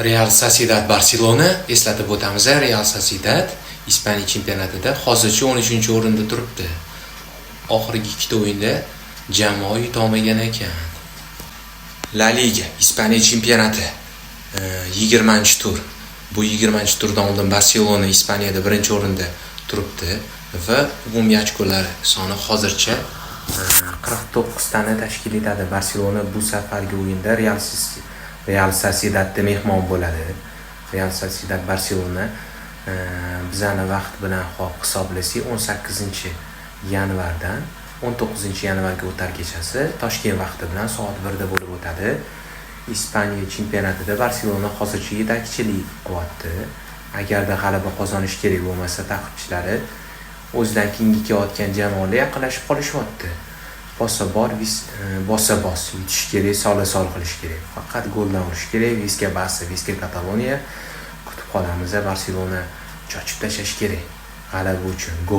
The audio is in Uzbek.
Real Sociedad Barselona. Eslatib o'tamiz, Real Sociedad Ispaniya chempionatida hozircha 13-o'rinda turibdi. Oxirgi ikkita o'yinda jamoa yutolmagan ekan. La Liga, Ispaniya chempionati, 20-tur. Bu 20-turdan oldin Barselona Ispaniyada birinchi o'rinda turibdi va umumiy ochkolar soni hozircha 49 tani tashkil etadi. Barselona bu safargi o'yinda Real Sociedadda mehmon bo'ladi. Real Sociedad Barselona bizani vaqt bilan hop hisoblasak, 18 yanvardan 19 yanvarga o'tar kechasi Toshkent vaqti bilan soat 1 da bo'lib o'tadi. Ispaniya chempionatida Barselona hozircha yetakchilik qilyapti. Agarda g'alaba qozonish kerak bo'lmasa, ta'qibchilari o'zidan keyingi kelayotgan jamoalar yaqinlashib qolishyapti. Bosa bor, bosa bos, yutish kerak, sola sol qilish kerak. Faqat goldan urish kerak. Visca Barsa, Visca Kataloniya. Kutib qolamiz, Barselona chochib tashlash kerak g'alaba uchun. Gol.